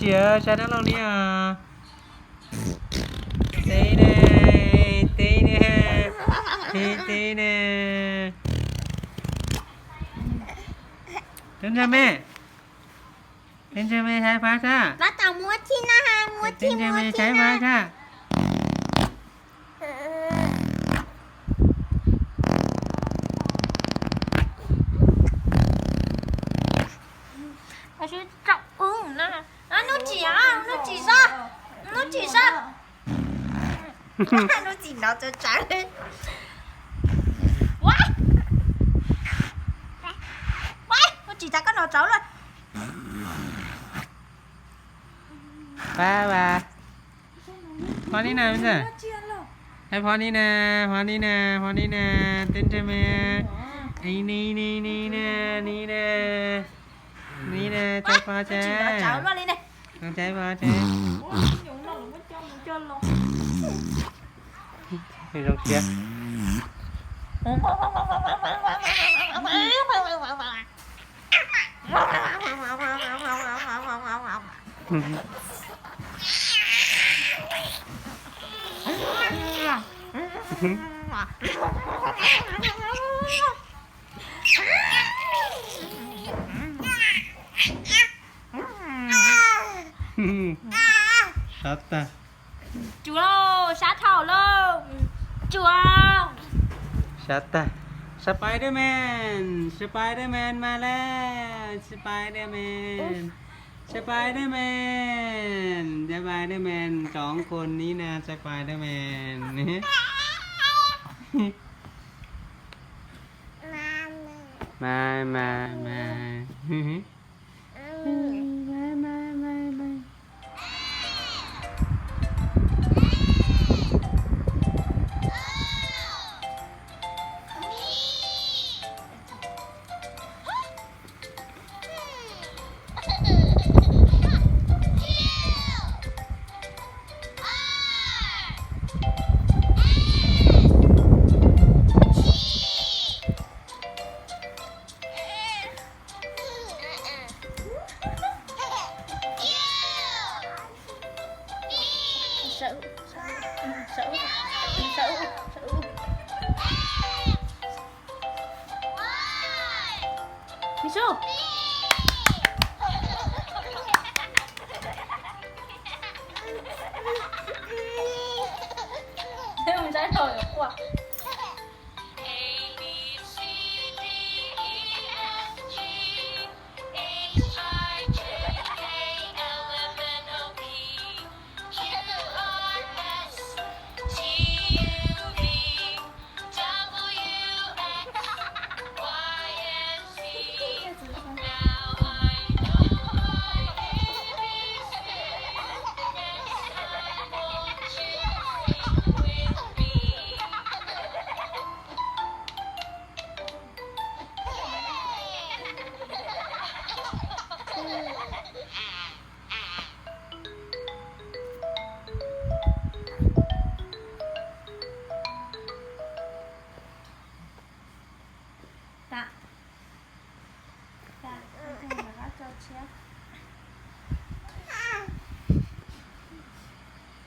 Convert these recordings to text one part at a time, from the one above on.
Yog sab dab laug li os. Teb ne, teb ne, teb teb ne. Teb ntsa me, teb ntsa me saib phab sab. Teb ntsa me saib phab sab. Nub tsim, nub tsim zog, nub tsim zog. Nub tsim nov tsawv tsawv. Nub tsim tsawv koj nov tsawv lawm. Pab vas. Phob li na, phob li na, phob li na, phob li na, teb ntsa me. Ni ni ni ni na, ni na, ni na, tsaib phob tsaib. Tsaib phob tsaib. Zoo siab. Sab tag. Tsuav lauj, sab dhau lauj. Tsuav. Sab tag. Spider-Man, Spider-Man mas lawm, Spider-Man, Spider-Man, Spider-Man, cov koos ni na, Spider-Man. Mas mas mas.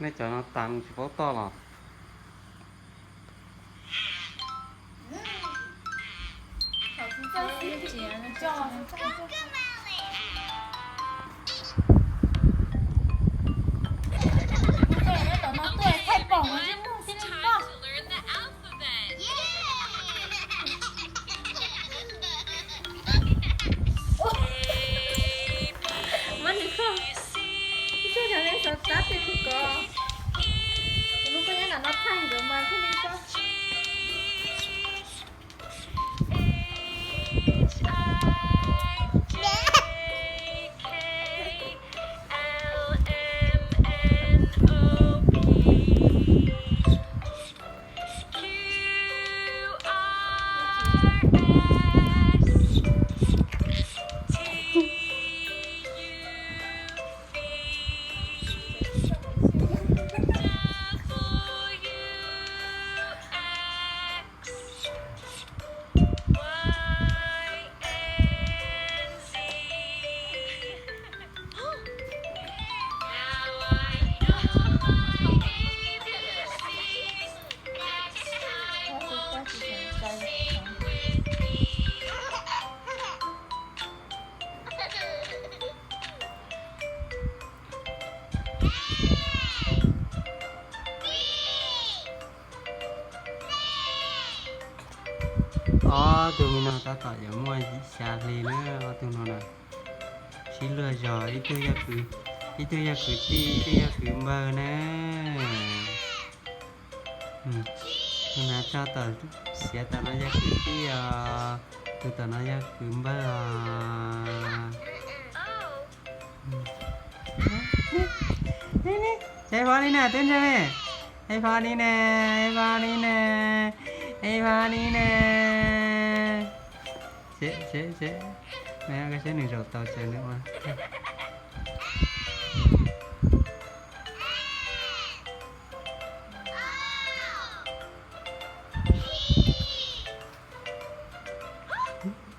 Nej cov no tas tsis paub toj los? Muab nws kho. Ib tug cov neeg xav tab tis mus kov. Kuv lub koj nyob nram no thaij nkawd mas thiaj li koj. Tug me no tab tom yuav muaj xya hli na, ob tug no na. Sib luag zog, ib tug yog kwv tij, ib tug yog kwv npawg na. Tus hnav tsho tom, xiav tom no yog kwv tij os, tus tom no yog kwv npawg os. Ib phob li na, twb ntseeg me. Ib phob li na, ib phob li na, ib phob li na. Seb, seb, seb, koj saib nws zaum tau cas nws ua.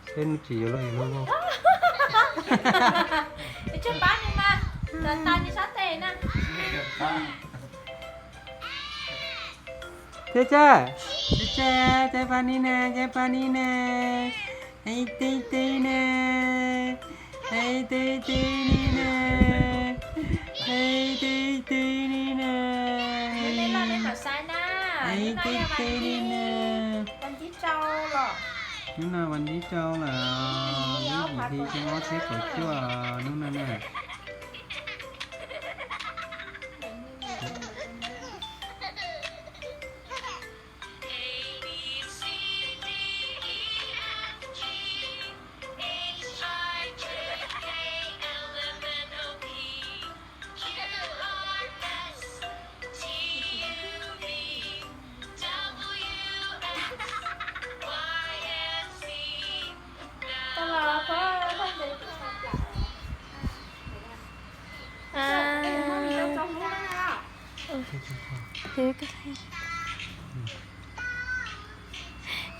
Seb nws tsis yuav luaj yuav luaj. Tsis pab nws mas, tawm tas nws sab tes na. Teb tsa, teb tsa, caij pab nib na, caij pab nib na. Ib teb teb na, ib teb teb nib na, ib teb teb nib na. Ib teb teb nib na. Hnub no vas ntib rau lawm, lub yim hli xyoo ob txhiab kaum cuaj hnub no na.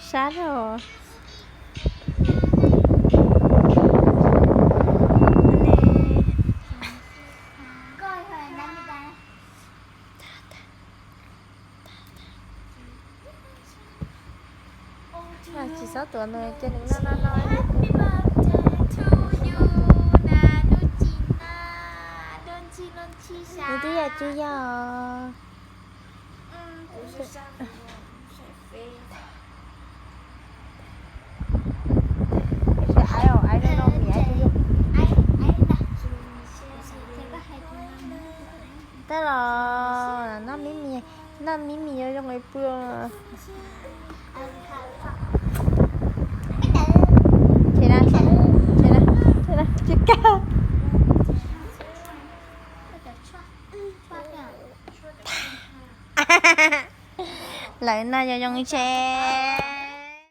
Sab os. Tsis txhob tuav nws, cia nws noj noj noj. Nws twb yog tsis yog. Tab los noj me mis, noj me mis yuav zoo li pw. Tsis kaj. Lawv no yog zoo tsheb.